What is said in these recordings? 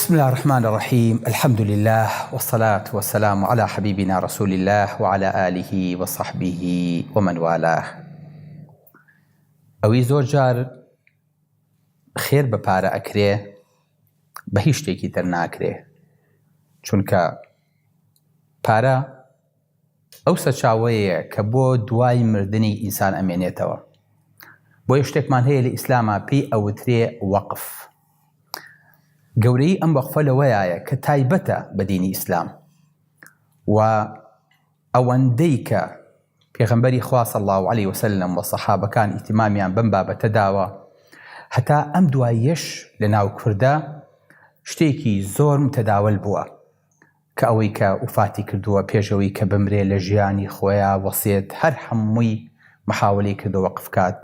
بسم اللە الرحمن الرحیم الحمد للە والصلاة والسلام علی حبیبنا رسول اللە وعلی آله وصحبه ومن والاه. ئەوی زۆر جار خێر بە پارە ئەکرێ بە هیچ شتێکی تر ناکرێ چونکە پارە ئەو سەرچاوەیە کە بۆ دوای مردنی ئینسان ئەمێنێتەوە بۆیە شتێکمان هەیە لە ئیسلاما پێی ئەوترێ وەقف گەورەیی ئەم وەقفە لەوەیایە کە تایبەتە بە دینی ئیسلام و ئەوەندەی کە پێغەمبەری خوا صلی اللە علیە وسلم و سەحابەکان ئیهتیمامیان بەم بابەتە داوە هەتا ئەم دواییەش لە ناو کوردا شتێکی زۆر متداول بووە کە ئەوەی کە وفاتی کردووە پێش ئەوەی کە بمرێ لە ژیانی خۆیا وەسێت هەر هەمووی محاوەلەی کردووە وەقف کات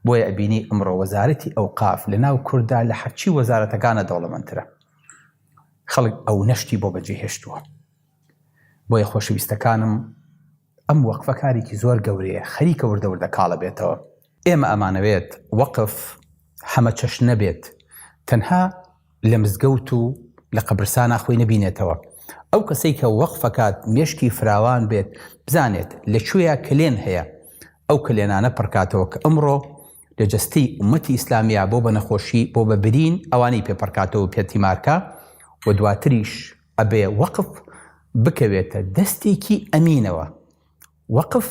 بۆیە ئەبینی ئەمڕۆ وەزارەتی ئەوقاف لە ناو کوردا لە هەرچی وەزارەتەکانە دەوڵەمەندترە خەڵک ئەونە شتی بۆ بەجێ هێشتووە بۆیە خۆشەویستەکانم ئەم وەقفە کارێکی زۆر گەورەیە خەریکە وردە وردە کاڵە بێتەوە. ئێمە ئەمانەوێت وەقف هەمەچەشنە بێت تەنها لە مزگەوت و لە قەبرسانا خۆی نەبینێتەوە ئەو کەسەی کە وەقفەکات مێشکی فراوان بێت بزانێت لە کوێیا کەلێن هەیە ئەو کەلێنانە پڕکاتەوە کە ئەمڕۆ لە جەستەی ئومەتی ئیسلامیا بۆ بە نەخۆشی بۆ بە برین ئەوانەی پێ پڕکاتەوە پێ تیمارکا و دواتریش ئەبێ وەقف بکەوێتە دەستێکی ئەمینەوە، وەقف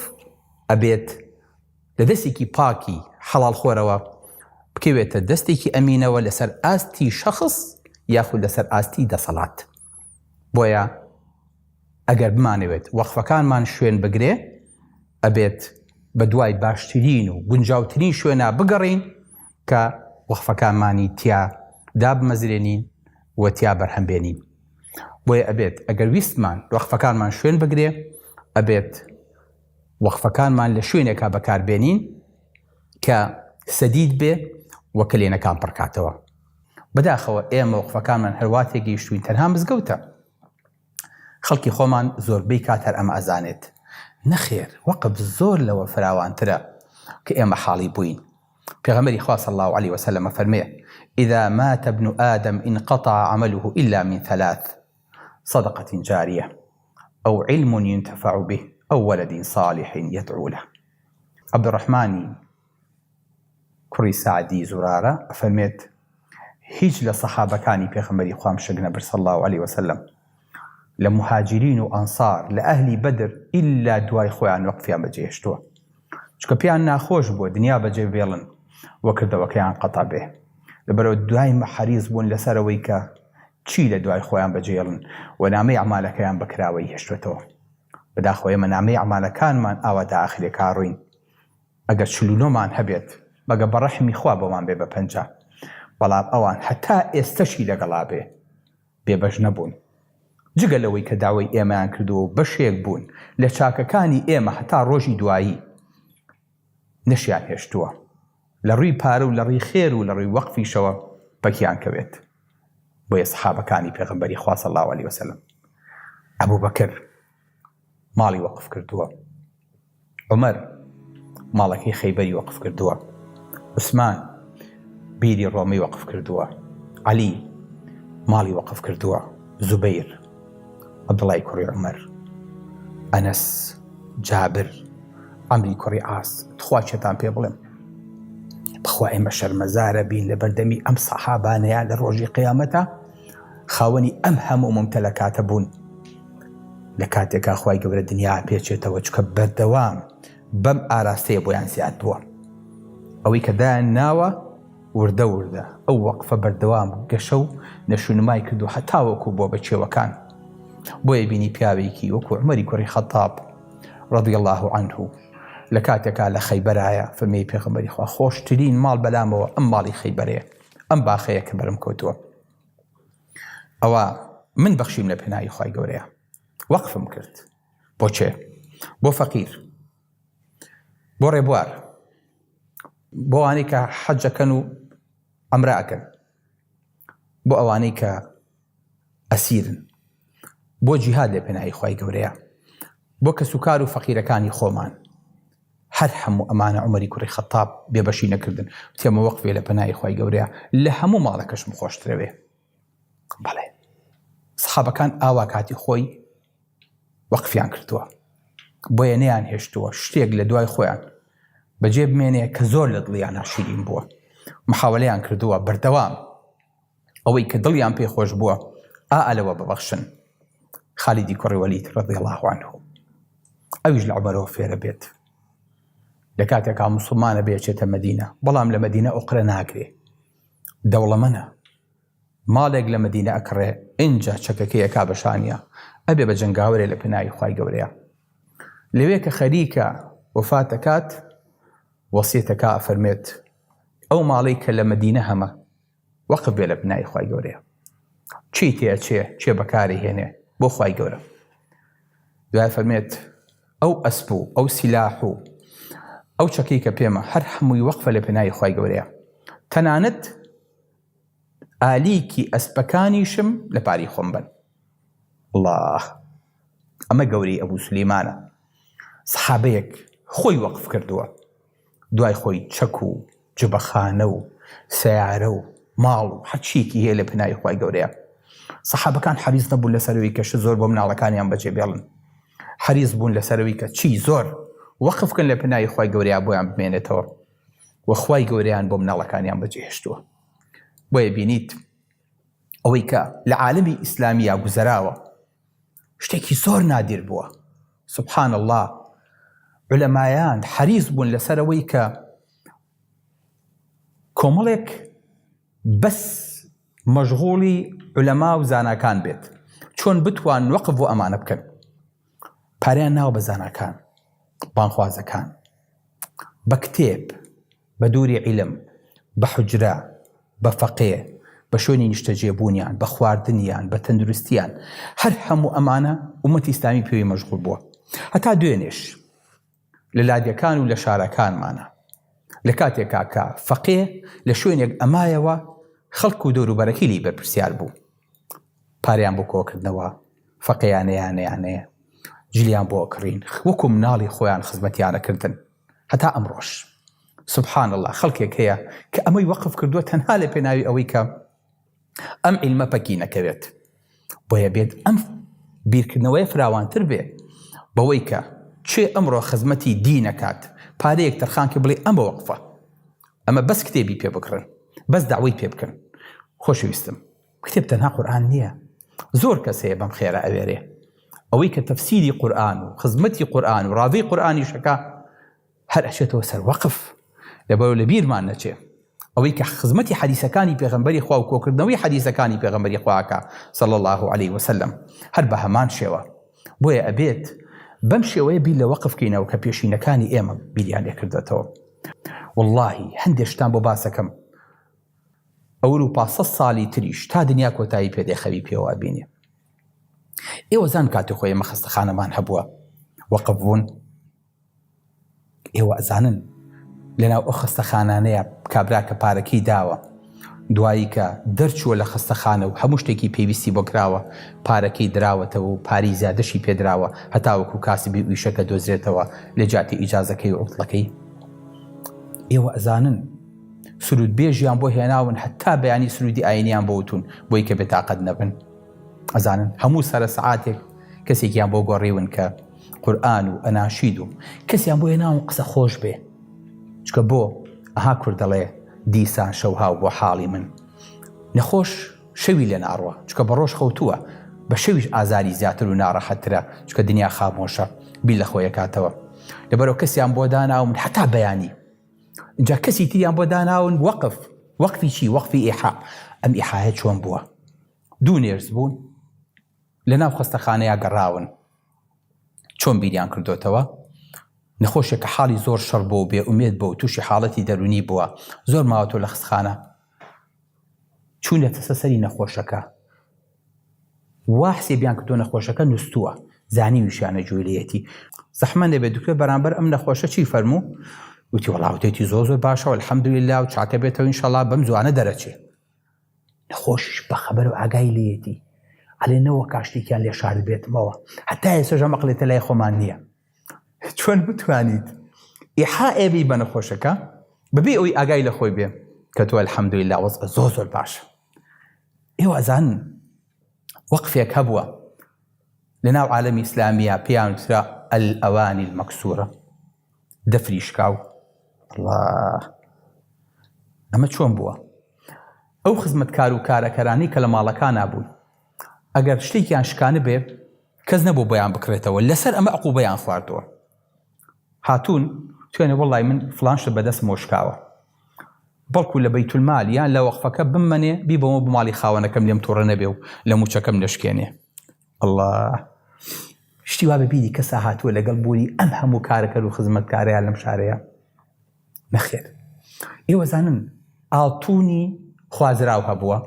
ئەبێت لە دەستێکی پاکی حەڵاڵ خۆرەوە بکەوێتە دەستێکی ئەمینەوە لەسەر ئاستی شەخص یاخود لەسەر ئاستی دەسەڵات. بۆیە ئەگەر بمانەوێت وەقفەکانمان شوێن بگرێ ئەبێت بە دوای باشترین و گونجاوترین شوێنا بگەڕین کە وەقفەکانمانی تیا دابمەزرێنین و تیا بەرهەم بێنین. بۆیە ئەبێت ئەگەر ویستمان وەقفەکانمان شوێن بگرێ ئەبێت وەقفەکانمان لە شوێنێکا بەکار بێنین کە سەدید بێ و کەلێنەکان پڕکاتەوە. بەداخەوە ئێمە وەقفەکانمان هەروا تێگەیشتوین تەنها مزگەوتە. خەڵکی خۆمان زۆربەی کات هەر ئەمە ئەزانێت. نەخێر وەقف زۆر لەوە فراوانترە کە ئێمە حاڵی بووین. پێغەمبەری خوا صلی اللە علیە وسلم ئەفەرمێ، اذا مات ابن آدم انقطع عمله الا من ثلاث، صدقە جاریە، او علم ينتفع به، او ولد صالح يدعو له. عبدالرحمانی کوڕی سەعدی زورارە ئەفەرمێت، هیچ لە سەحابەکانی پێغەمبەری خوام شک نەبرد صلی اللە علیە وسلم لە موهاجرین و ئەنصار لە ئەهلی بەدر ئیلا دوای خۆیان وەقفیان بەجێهێشتووە. چونکە پێیان ناخۆش بووە دنیا بەجێ بێڵن و کردەوەکەیان قەتع بێ لەبەرئەوە دایمە حەریس بوون لەسەر ئەوەی کە چی لە دوای خۆیان بەجێڵن و نامەی ئەعمالەکەیان بە کراوەیی هێشتوەتەوە بەداخەوە ئێمە نامەی ئەعمالەکانمان ئاوا داخلێکا ڕووین ئەگەر 49 مان هەبێت مەگە بە ڕەحمی خوا بۆمان بێ بە 50 بەڵام ئەوان هەتا ئێستەشی لەگەڵا بێ بێبەش نەبوون. جگە لەوەی کە داوای ئێمەیان کردووە و بەشێک بوون لە چاکەکانی ئێمە هەتا ڕۆژی دوایی نەشیان هێشتووە لە ڕووی پارە و لە ڕووی خێر و لە ڕووی وەقفیشەوە پەکیان کەوێت. بۆیە سەحابەکانی پێغەمبەری خوا صلی اللە علیە وسلم ئەبوبەکر ماڵی وەقف کردووە. عومەر ماڵەکەی خەیبەری وەقف کردووە، عوسمان بیری ڕۆمەی وەقف کردووە، عەلی ماڵی وەقف کردووە، زوبەیر، عەبدوڵای کوڕی عومەر، ئەنەس، جابر، عەمری کوڕی عاس، تخوا چێتان پێ بڵێم؟ بخوا ئێمە شەرمەزارە بین لە بەردەمی ئەم سەحابانەیە لە ڕۆژی قیامەتە خاوەنی ئەم هەموو ممتەلەکاتە بوون. لە کاتێکا خوای گەورە دنیا ئەپێچێتەوە چونکە بەردەوام بەم ئاراستەیە بۆیان زیاد بووە ئەوەی کە دایان ناوە وردە وردە ئەو وەقفە بەردەوام گەشە و نەشونمای کردو هەتاوەکو بووە بە کێوەکان بۆیە بینی پیاوێکی وەکو عومەری کوڕی خەتاب رضی الله عنه لە کاتێکا لە خەیبەرایە فەرمی پێغەمبەری خوا خۆشترین ماڵ بەلامەوە ئەم ماڵی خەیبەرەیە ئەم باخەیە کە بەرم کەوتووە ئەوە من بەخشیم لە پێناوی خوای گەورەیە وەقفم کرد بۆ چێ بۆ فەقیر بۆ ڕێبوار بۆ ئەوانەی کە حەجەکەن و ئەمراکەن بۆ ئەوانەی کە ئەسیرن بۆ جیهاد لە پێناوی خوای گەورەیە بۆ کەسوکار و فەقیرەکانی خۆمان هەر هەموو ئەمانە عومەری کوڕی خەتاب بێبەشی نەکردن وتی ئەمە وەقفێ لە پەنای خوای گەورەیە لە هەموو ماڵەکەشم خۆشترەوێ. بەڵێ سەحابەکان ئاوا کاتی خۆی وەقفیان کردووە بۆیە نەیان هێشتووە شتێک لە دوای خۆیان بەجێ بمێنێ کە زۆر لە دڵیان ناشیرین بووە محاولەیان کردووە بەردەوام ئەوەی کە دڵیان پێ خۆش بووە ئا لەوە ببەخشن خالیدی کوڕی وەلید رضی الله عنه ئەویش لە عومەرەوە فێرە بێت لە کاتێکا مسلمانە بێچێتە مەدینە بەڵام لە مەدینە ئۆقرە ناگرێ دەوڵەمەنە ماڵێک لە مەدینە ئەکڕێ ئینجا چەکەکەی ئەکا بە شانیا ئەبێ بە جەنگاوەرێ لە پێناوی خوای گەورەیا لەوێ کە خەریکە وەفات ئەکات وەسیەتەکا ئەفەرمێت ئەو ماڵەی کە لە مەدینە هەمە وەقف بێ لە پنای خوای گەورەیە چی تێ ئەچێ چێ بەکاری هێنێ بۆ خوای گەورە دوای فەرمێت ئەو ئەسپ و ئەو سیلاح و ئەو چەکەی کە پێمە هەر هەمووی وەقفە لە پێناوی خوای گەورەیە تەنانەت ئالیکی ئەسپەکانیشم لە پاری خۆم بن اللە ئەمە گەورەی ئەبوو سلیمانە سەحابەیەک خۆی وەقف کردووە دوای خۆی چەک و جبەخانە و سیارە و ماڵ و هەرچیەکی هەیە لە پێناوی خوای گەورەیە سەحابەکان حەریس نەبوون لەسەرەوەی کە شت زۆر بۆ مناڵەکانیان بەجێ بێڵن حەریس بوون لەسەرەوەی کە چی زۆر وەقف کەن لە پێناوی خوای گەورەیە بۆیان بمێنێتەوە و خوای گەورەیان بۆ مناڵەکانیان بەجێهێشتووە بۆیە بینیت ئەوەی کە لە عالەمی ئیسلامییا گوزەراوە شتێکی زۆر نادیر بووە سبحان الله علەمایان حەریص بوون لەسەرەوەی کە کۆمەڵێک بەس مەشغوڵی علەما و زاناکان بێت چۆن بتوان وەقف بۆ ئەمانە بکەن پارەیان ناوە بە زاناکان بانخوازەکان بە کتێب بە دووری عیلم بە حوجرە بە فەقێ بە شوێنی نیشتەجێبوونیان بە خواردنیان بە تەندروستیان هەر هەموو ئەمانە ئومەتی ئیسلامی پێوی مەشغوڵ بووە هەتا دوێنێش لە لادێکان و لە شارەکانمانە لە کاتێکا کە فەقێ لە شوێنێک ئەمایەوە خەڵک و دەوروبەرەکەی لێی بەرپرسیار بوو پارەیان بۆ کۆکردنەوە فەقێیانەیانەیانەیە جلیان بۆ کڕین وەکو مناڵی خۆیان خزمەتیانەکردن هەتا ئەمڕۆش سبحان اللە خەڵکێک هەیە کە ئەمەی وەقف کردووە تەنها لە پێناوی ئەوەی کە ئەم عیلمە پەکی نەکەوێت بۆیە بێت ئەم بیرکردنەوەی فراوانتر بێ بەوەی کە چێ ئەمڕۆ خزمەتی دینەکات پارەیەک تەرخانکە بڵێ ئەمە وەقفە ئەمە بەس کتێبی پێ بکڕن بەس داوای پێ بکەن خۆشەویستم کتێب تەنها قورئان نییە زۆر کەس هەیە بەم خێرە ئەوێرێ ئەوەی کە تەفسیری قورئان و خزمەتی قورئان و ڕاڤەی قورئانیشەکە هەر ئەچێتەوە سەر وەقف لەبەرەوە لە بیرمان نەچێ ئەوەی کە خزمەتی حەدیسەکانی پێغەمبەری خوا و کۆکردنەوەی حەدیسەکانی پێغەمبەری خواکە صلی الله علیه وسلم هەر بە هەمان شێوە بۆیە ئەبێت بەم شێوەیە بیر لە وەقف کەینەوە کە پێشینەکانی ئێمە بیریان لێکردێتەوە واللهی هەندێک شتان بۆ باسەکەم ئەوروپا سە ساڵی تریش تا دنیا کۆتایی پێدێ خەوی پێوە ئەبینێ ئێوە زان کاتی خۆی ئێمە خەستەخانەمان هەبووە وەقف بوون ئێوە ئەزانن لەناو ئەو خەستەخانانەیە کابرا کە پارەکەی داوە دوایی کە دەرچووە لە خەستەخانە و هەموو شتێکی پێویستی بۆ کراوە پارەکەی دراوەتەوە و پارەی زیادەشی پێدراوە هەتاوەکو کاسبی و ئیشەکە دۆزرێتەوە لە جیاتی ئیجازەکەی و عوتڵەکەی ئێوە ئەزانن سرودبێژیان بۆ هێناون هەتا بەیانی سرودی ئاینیان بۆ وتون بۆی کە بێتاقەت نەبن ئەزانن هەموو سەرە سەعاتێک کەسێکیان بۆ گۆڕیون کە قورئان و ئەناشید و کەسیان بۆ هێناون قسە خۆش بێ چکە بۆ ئەها کورد دەڵێ دیسان شەو هاو بۆ حاڵی من نەخۆش شەوی لێ ناڕوە چکە بە ڕۆژ خەوتووە بە شەویش ئازاری زیاتر و ناڕەحەتترە چکە دنیا خامۆشە بیر لە خۆی ئەکاتەوە لەبەرەوە کەسیان بۆ داناون هەتا بەیانی جا کەسی تریان بۆ داناون وەقف وەقفی چی وەقفی ئیحا ئەم ئیحایە چۆن بووە دوو nurse بوون لە ناو خەستەخانەیە گەڕاون چۆن بیریان کردوتەوە نەخۆشێک کە حاڵی زۆر شەڕ بۆ بێ ئومێد بۆ تووشی حاڵەتی دەرونی بووە زۆر ماوەتەوە لە خستخانە چوونەتە سەری نەخۆشەکە وا حسێبیان کردووە نەخۆشەکە نوستووە زانیویشیانە گوێی لێیەتی زەحمە نەبێت دکتۆر بەرامبەر ئەم نەخۆشە چی فەرموو وتی وەڵا وتێتی زۆر زۆر باشە الحمدلله و چاکە بێتەوە ئینشەڵا بەم زوانە دەرەچێ نەخۆشیش بەخەبەر و ئاگای لێیەتی ئەلێ نەوە کاشتێکیان لێ شارد بێتمەوە هەتا ئێستا ئەم عەقڵێتە لای خۆمان نییە چۆن بتوانیت ئیحا ئێبی بە نەخۆشەکە بەبێ ئەوی ئاگای لە خۆی بێ کە تۆ الحمدلله وەزع زۆر زۆر باشە ئێوە ئەزانن. وەقفێک هەبووە لەناو عالەمی ئیسلامییا پێیان وترا الئەوانی المەکسورە، دەفری شکاو. اللە ئەمە چۆن بووە؟ ئەو خزمەتکار و کارەکەرانەی کە لە ماڵەکانا بوون ئەگەر شتێکیان شکانبێ کەس نەبوو بۆیان بکڕێتەوە، لەسەر ئەمە عقوبەیان خواردووە. هاتوون توێنە وەڵای من فڵان شت بەدەستمەوە شکاوە بەڵکو لە بەیتولمال یان لە وەقفەکە بممەنێ بیبەمەوە بۆ ماڵی خاوەنەکەم لێم توڕە نەبێ و لە موچەکەم نەشکێنێ اللە شتی وا بە بیری کەسا هاتووە لەگەڵ بوونی ئەم هەموو کارەکەر و خزمەتکارەیان لەم شارەیە نەخێر ئێوە زانن ئاڵتونی خوازراو هەبووە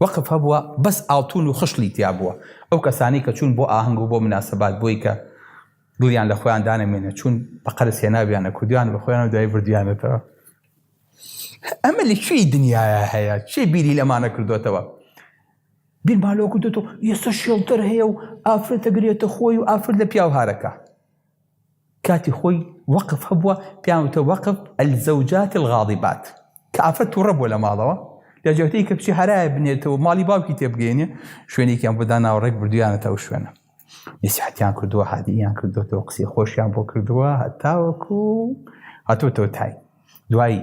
وەقف هەبووە بەس ئاڵتون و خشڵی تیا بووە ئەو کەسانەی کە چوون بۆ ئاهەنگ و بۆ مناسەبات بۆی کە دڵیان لە خۆیان دانەمێنێ چوون بە قەرز هێناویانە کوردیان بە خۆیان و دوایی بردویانەتەوە ئەمە لە کوێی دنیایا هەیە کێ بیری لەمانە کردوێتەوە بیرمان لەوە کردوێتەوە ئێستا شێڵتەر هەیە و ئافرەتە گرێتە خۆی و ئافرەت لە پیاو هارەکە کاتی خۆی وەقف هەبووە پێیان وتە وەقف الزوجات الغاضبات کە ئافرەت توڕە بووە لە ماڵەوە لە جیاتی کە بچی هەرایە بنێتەوە ماڵی باوکی تێبگەێنێ شوێنێکیان بۆ داناوە ڕێک بردویانەتە ئەو شوێنە نسیحەتیان کردووە هادیان کردوێتەوە قسەی خۆشیان بۆ کردووە هەتاوەکو هاتووەتەوە تای دوایی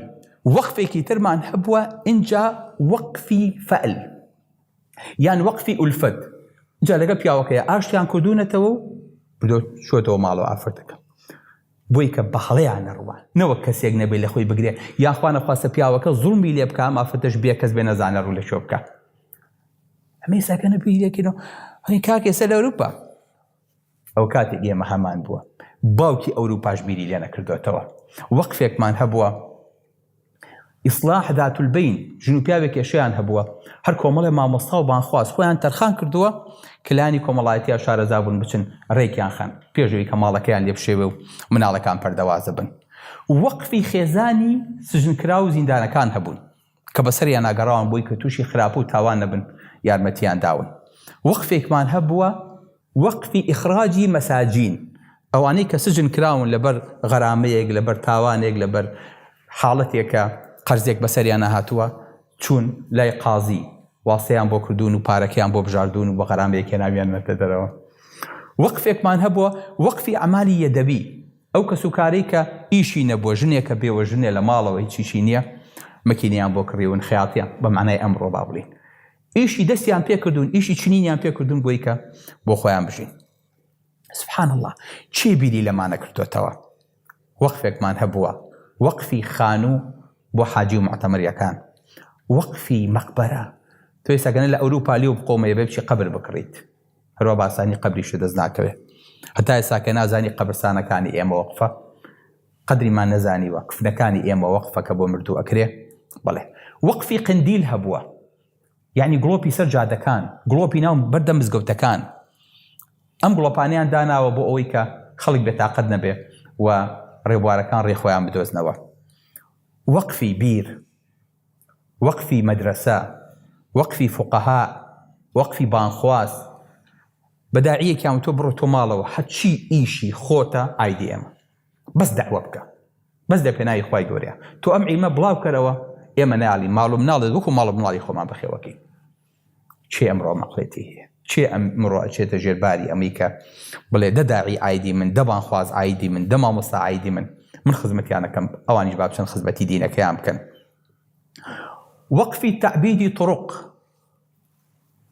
وەقفێکی ترمان هەبووە ئینجا وەقفی فەل یان وەقفی ئولفەت جا لەگەڵ پیاوەکەی ئاشتیان کردوونەتەوە و بردۆ چۆتەوە ماڵەوە ئافرەتەکە بۆی کە بە هەڵەیان نەڕوا نەوەک کەسێک نەبێ لە خۆی بگرێ یاخوا نەخواستە پیاوەکە زوڵمی لێ بکا ئەم ئافرەتەش بێ کەس بێ نەزانێ ڕوو لە کوێ بکا ئەمە ئێستا نە بیرێکینەوە هەی کاک ئێستا لە ئەوروپا ئەو کاتێک ئێمە هەمان بووە باوکی ئەوروپاش بیری لێ نەکردوێتەوە وەقفێکمان هەبووە ئیسڵاح ذات البین، ژن و پیاوێک کێشەیان هەبووە، هەر کۆمەڵێ مامۆستا و بانگخواز خۆیان تەرخان کردووە کە لایەنی کۆمەڵایەتیا شارەزا بوون بچن رێکیان خەن پێش ئەوەی کە ماڵەکەیان لێ بشێوێ و مناڵەکان پەردەوازە بن. وەقفی خێزانی سجنکراو و زیندانەکان هەبوون کە بەسەریانا گەڕاون بۆی کە تووشی خراپە و تاوان نەبن یارمەتیان داون. وەقفێکمان هەبووە وەقفی ئیخراجی مەساجین، ئەوانەی کە سجن کراون لەبەر غەرامەیەک، لەبەر تاوانێک، لەبەر حاڵەتێک کە قەرزێک بەسەریانا هاتووە، چوون لای قازی واستەیان بۆ کردوون و پارەکەیان بۆ بژاردوون و بە غەرامەیەک هێناویاننەتە دەرەوە. وەقفێکمان هەبووە وەقفی ئەعمالی یەدەوی، ئەو کەسوکارەی کە ئیشی نەبووە، ژنێکە بێوەژنێ لە ماڵەوە هیچیشی نییە، مەکینەیان بۆ کڕیون، خەیاتیان، بە مەعنای ئەمڕۆ با بڵێین، ئیشی دەستیان پێ کردوون ئیشی چنینیان پێ کردوون بۆی کە بۆ خۆیان بژین سبحان الله چێ بیری لەمانە کردوێتەوە وەقفێکمان هەبووە وەقفی خانوو بۆ حاجی و معتەمەریەکان وەقفی مەقبەرە تۆ ئێستا لە ئەوروپا لێو بقۆمەیە بێ بچی قەبر بکڕیت هەروە باسانی قەبریشە دەست ناکەوێت هەتا ئێستا کە نازانی قەبرسانەکانی ئێمە وەقفە قەدریمان نەزانیوە کفنەکانی ئێمە وەقفە کە بۆ مردوو ئەکرێ بەڵێ وەقفی قندیل هەبووە یعنی گڵۆپی سەر جادەکان گڵۆپی ناو بەردەم مزگەوتەکان ئەم گڵۆپانیان داناوە بۆ ئەوەی کە خەڵک بێتاقەت نەبێ و ڕێبوارەکان ڕێ خۆیان بدۆزنەوە وەقفی بیر وەقفی مەدرەسە وەقفی فقەها وەقفی بانخواز بە داعیەکیان وتوە بڕۆ تۆ ماڵەوە هەرچی ئیشی خۆتە ئایدی ئێمە بەس دەعوە بکە بەس لە پێناوی خوای گەورەیە تۆ ئەم عیلمە بڵاو کەرەوە ئێمە ناڵی ماڵ و مناڵت وەکو ماڵ و مناڵی خۆمان بەخێوەکەین چێ ئەمڕۆ مەقلێتی هەیە چێ ئەم مڕۆ ئەچێتە ژێر باری ئەمەی کە بڵێ دە داعی ئایدی من دە بانخواز ئایدی من دە مامۆستا ئایدی من من خزمەتیانەکەم ئەوانیش با بچن خزمەتی دینەکەیان بکەن وەقفی تەعبیدی طرق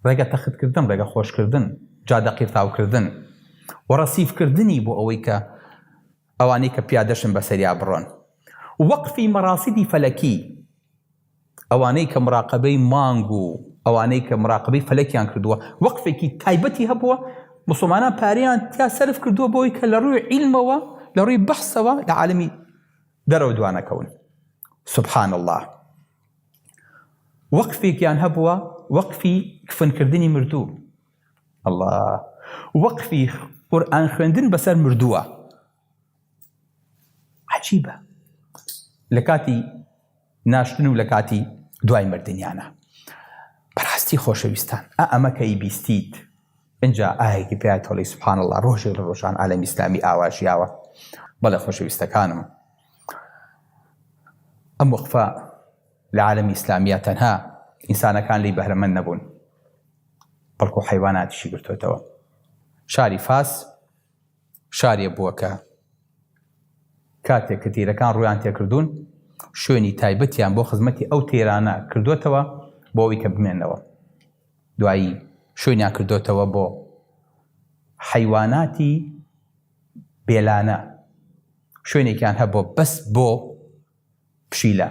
ڕێگە تەختکردن، ڕێگە خۆشکردن، جادە قیرتاوکردن و ڕەسیفکردنی بۆ ئەوەی کە ئەوانەی کە پیادەشن بەسەریا بڕۆن. وەقفی مەڕاسیدی فەلەکی، ئەوانەی کە مراقەبەی مانگ و ئەوانەی کە مراقەبەی فەلەکیان کردووە، وەقفێکی تایبەتی هەبووە، موسڵمانان پارەیان تیا سەرف کردووە بۆی کە لە ڕووی عیلمەوە، لە ڕووی بەحسەوە لە عالەمی دەرەوە دوانەکەون. سبحان اللە. وەقفێکیان هەبووە وەقفی کفنکردنی مردوو اللە وەقفی قورئان خوێندن بەسەر مردووە عجیبە لە کاتی ناشتن و لە کاتی دوای مردنیانە بەڕاستی خۆشەویستان ئا ئەمە کە ئی بیستیت ئینجا ئاهێکی پیا تۆڵی سبحان الله ڕۆژێک لە ڕۆژان عالەمی ئیسلامی ئاوا ژیاوە بەڵێ خۆشەویستەکانم ئەم وەقفە لە عالەمی ئیسلامییا تەنها ئینسانەکان لێی بەهرەمەند نەبوون. بەڵکو حەیواناتیشی گرتۆتەوە. شاری فاس شارێ بووە کە کاتێک کە تیرەکان ڕوویان تێکردوون شوێنی تایبەتیان بۆ خزمەتی ئەو تیرانە کردوێتەوە بۆ ئەوی کە بمێنەوە دوایی شوێنیان کردوێتەوە بۆ حەیواناتی بێلانە شوێنێکیان هەبووە بەس بۆ پشیلە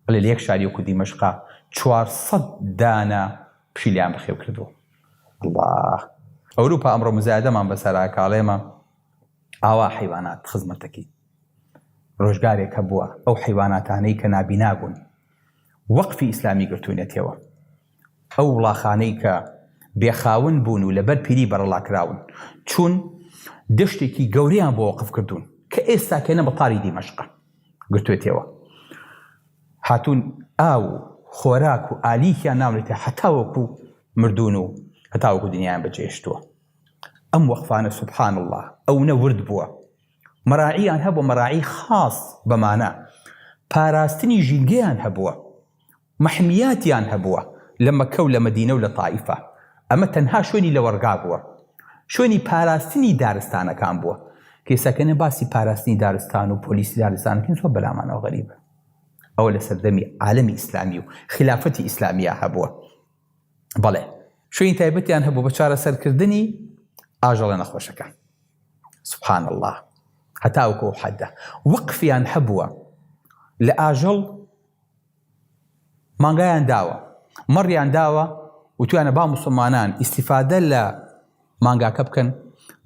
ئەڵێ لە یەک شاری وەکو دیمەشقا 400 دانە پشیلیان بەخێو کردووە اللە ئەوروپا ئەمڕۆ مزایدەمان بەسەرا کاڵێمە ئاوا حەیوانات خزمەتەکەی ڕۆژگارێک هەبووە ئەو حەیواناتانەی کە نابینا بوون وەقفی ئیسلامی گرتوونەتەوە ئەو وڵاخانەی کە بێخاون بوون و لەبەر پیری بەرەڵا کراون چوون دەشتێکی گەورەیان بۆ وەقف کردوون کە ئێستا کێنە مەتاری دیمەشقە گرتوێتەوە هاتوون ئاو و خۆراک و ئالیکیان ناونێتە هەتاوەکو مردوون و هەتاوەکو دنیایان بەجێهێشتووە ئەم وەقفانە سبحان اللە ئەونە ورد بووە مەراعیان هەبوو مەراعی خاص بەمانە پاراستنی ژینگەیان هەبووە مەحمیاتیان هەبووە لە مەککە و لە مەدینە و لە تائیفە، ئەمە تەنها شوێنی لەوەڕگا بووە، شوێنی پاراستنی دارستانەکان بووە، کە ئێستا کە باسی پاراستنی دارستان و پۆلیسی دارستان دەکەین زۆر بەلامانەوە غەریبە، ئەوە لە سەردەمی عالەمی ئیسلامی و خیلافەتی ئیسلامییا هەبووە، بەڵێ شوێنی تایبەتیان هەبوو بە چارەسەرکردنی ئاژەڵە نەخۆشەکان. سبحان اللە هەتاوەکو ئەو حەدە وەقفیان هەبووە لە ئاژەڵ مانگایان داوە مەڕیان داوە وتویانە با موسڵمانان ئیستیفادە لە مانگاکە بکەن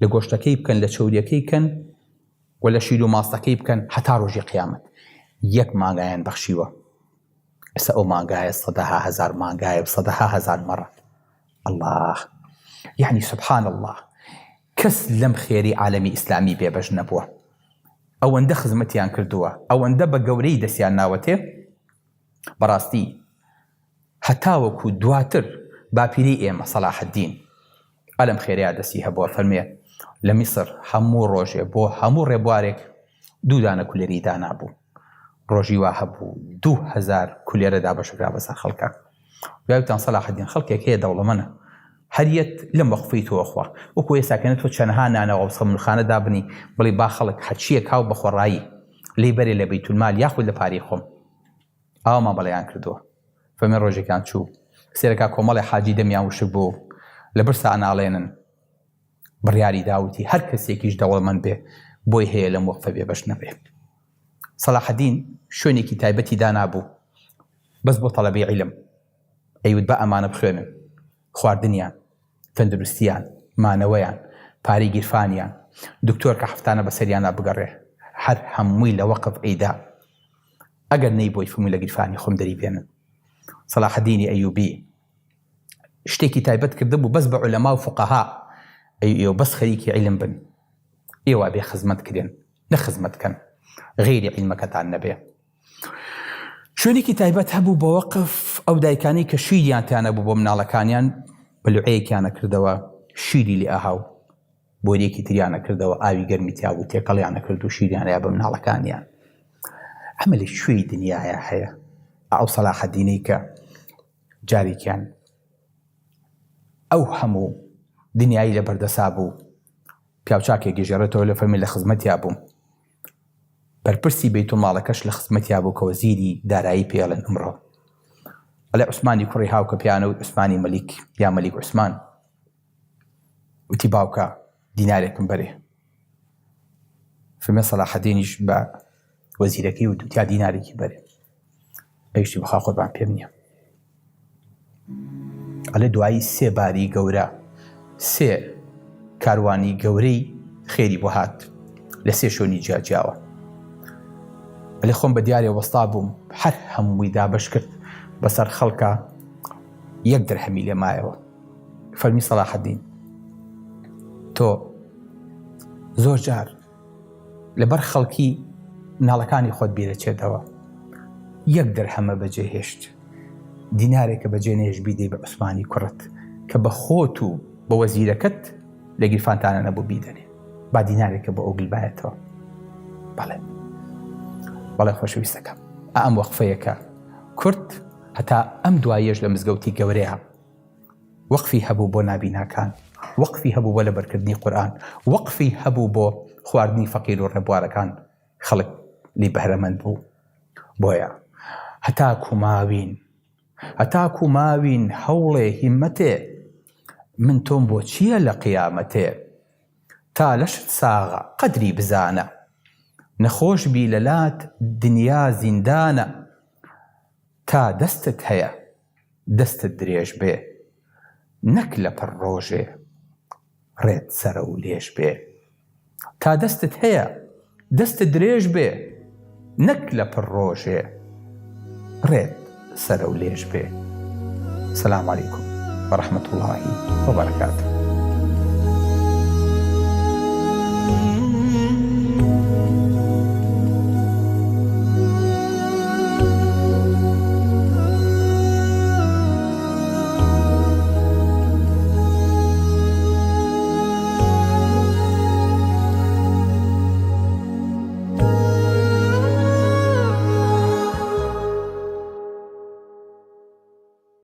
لە گۆشتەکەی بکەن لە چەوریەکەی کەن و لە شیر و ماستەکەی بکەن هەتا ڕۆژی قیامەت یەک مانگایان بەخشیوە ئێستا ئەو مانگایە سەدەها هەزار مانگایە و سەدەها هەزار مەڕە الله یعنی سبحان الله کەس لەم خێری عالەمی ئیسلامی بێبەش نەبووە ئەوەندە خزمەتیان کردووە ئەوەندە بە گەورەی دەستیان ناوەتێ بەڕاستی هەتاوەکو دواتر باپیرەی ئێمە سەلاحەدین ئەلم خێرەیە دەستی هەبووە فەرمێ لە میسر هەموو ڕۆژێ بۆ هەموو ڕێبوارێک دوو دانە کولێری دانابوو ڕۆژی وا هەبوو 2000 کولێرە دابەشکرا بەسەر خەڵکە دوایتان سەلاحەدین خەڵکێک هەیە دەوڵەمەنە هەر یەت لەم وەقفەی تۆ ئەخوا وەکو ئێستا کە تۆ چەنەها نانەوا و سەمونخانە دابنی بڵێی با خەڵک هەرچیەک هاو بە خۆڕایی لێی بەرێ لە بەیتولمال یاخود لە پارەی خۆم ئاوا مامەڵەیان کردووە فەرمی ڕۆژێکیان چوو سێرەکا کۆمەڵێ حاجی دەمیان وشک بوو لە برسا ئەناڵێنن بڕیاری داوتی هەر کەسێکیش دەوڵەمەند بێ بۆی هەیە لەم وەقفە بێبەش نەبێ سەلاحەدین شوێنێکی تایبەتی دانابوو بەس بۆ تەڵەبەی عیلم ئەیوت با ئەمانە بخوێنن، خواردنیان، تەندروستیان، مانەوەیان، پارەی گیرفانیان، دکتۆر کە هەفتانە بەسەریانا بگەڕێ، هەر هەمووی لە وەقف ئەیدا. ئەگەر نەیبۆی فەرمووی لە گیرفانی خۆم دەری بێنن. سەلاحەدینی ئەیوبی شتێکی تایبەت کردبوو بەس بە عولەما و فوقەها، ئەی ئێوە بەس خەریکی عیلم بن، ئێوە ئەبێ خزمەت کرێن، نە خزمەت کەن، غەیری عیلمەکەتان نەبێ. شوێنێکی تایبەت هەبوو بە وەقف ئەو دایکانەی کە شیریان تیا نەبوو بۆ مناڵەکانیان بلوعەیەکیان ئەکردەوە شیری لێ ئەها و بۆریەکی تریان ئەکردەوە ئاوی گەرمی تیا بوو تێکەڵیان ئەکرد و شیریان ئەیا بە مناڵەکانیان ئەمە لە کوێی دنیایا هەیە ئەو سەلاحەدینەی کە جارێکیان ئەو هەموو دنیایی لە بەردەسا بوو پیاوچاکێک گەژێڕێتەوە لە فەرمی لە خزمەتیا بووم بەرپرسی بەیتوڵماڵەکەش لە خزمەتیا بوو کە وەزیری دارایی پێ ئەڵێن ئەمڕۆ. ئەڵێ عوسمانی کوڕی هاو کە پێیان ئەوت عوسمانی مەلیک یا مەلیک عوسمان. وتی باوکە دینارێکم بەرێ. فەرمی سەلاحەدینیش بە وەزیرەکەی وت تیا دینارێکی بەرێ. ئەویشتی بەخوا قوربان پێم نییە. ئەڵێ دوایی سێ باری گەورە سێ کاروانی گەورەی خێری بۆ هات لە سێ شوێنی جیاجیاوە ئەلێ خۆم بە دیارێ وەستا بووم هەر هەمووی دابەش کرد بەسەر خەڵکە یەک درهەمی لێ مایەوە فەرمی سەلاحەدین تۆ زۆر جار لەبەر خەڵکی مناڵەکانی خۆت بیرەچێتەوە یەک دەرهەمە بەجێ هێشت دینارێکە بەجێ نێش بیدەی بە عوسمانی کوڕت کە بە خۆت و بە وەزیرەکەت لە گیرفانتانە نەبوو بیدەنێ با دینارێکە بۆ ئەو گلبایەتەوە بەڵێ بەڵێ خۆشەویستەکەم ئەم وەقفەیەکە کورد هەتا ئەم دواییەش لە مزگەوتی گەورەیە. وەقفی هەبوو بۆ نابیناکان، وەقفی هەبوو بۆ لەبەرکردنی قورئان، وەقفی هەبوو بۆ خواردنی فەقیر و ڕێبوارەکان، خەڵک لێی بەهرەمەند بوو. بۆیە هەتاکو ماوین، هەتاکو ماوین هەوڵێ هیممەتێ، من تۆم بۆ چییە لە قیامەتێ؟ تا لەشت ساغە قەدری بزانە، نەخۆش بی لەلات دنیا زیندانە، تا دەستت هەیە دەستت درێژ بێ نەک لە پڕ ڕۆژێ ڕێت سەرەو لێژ بێ تا دەستت هەیە دەستت درێژ بێ نەک لە پڕ ڕۆژێ ڕێت سەرەو لێژ بێ سلام علیکم ورحمة اللە وبرکاته.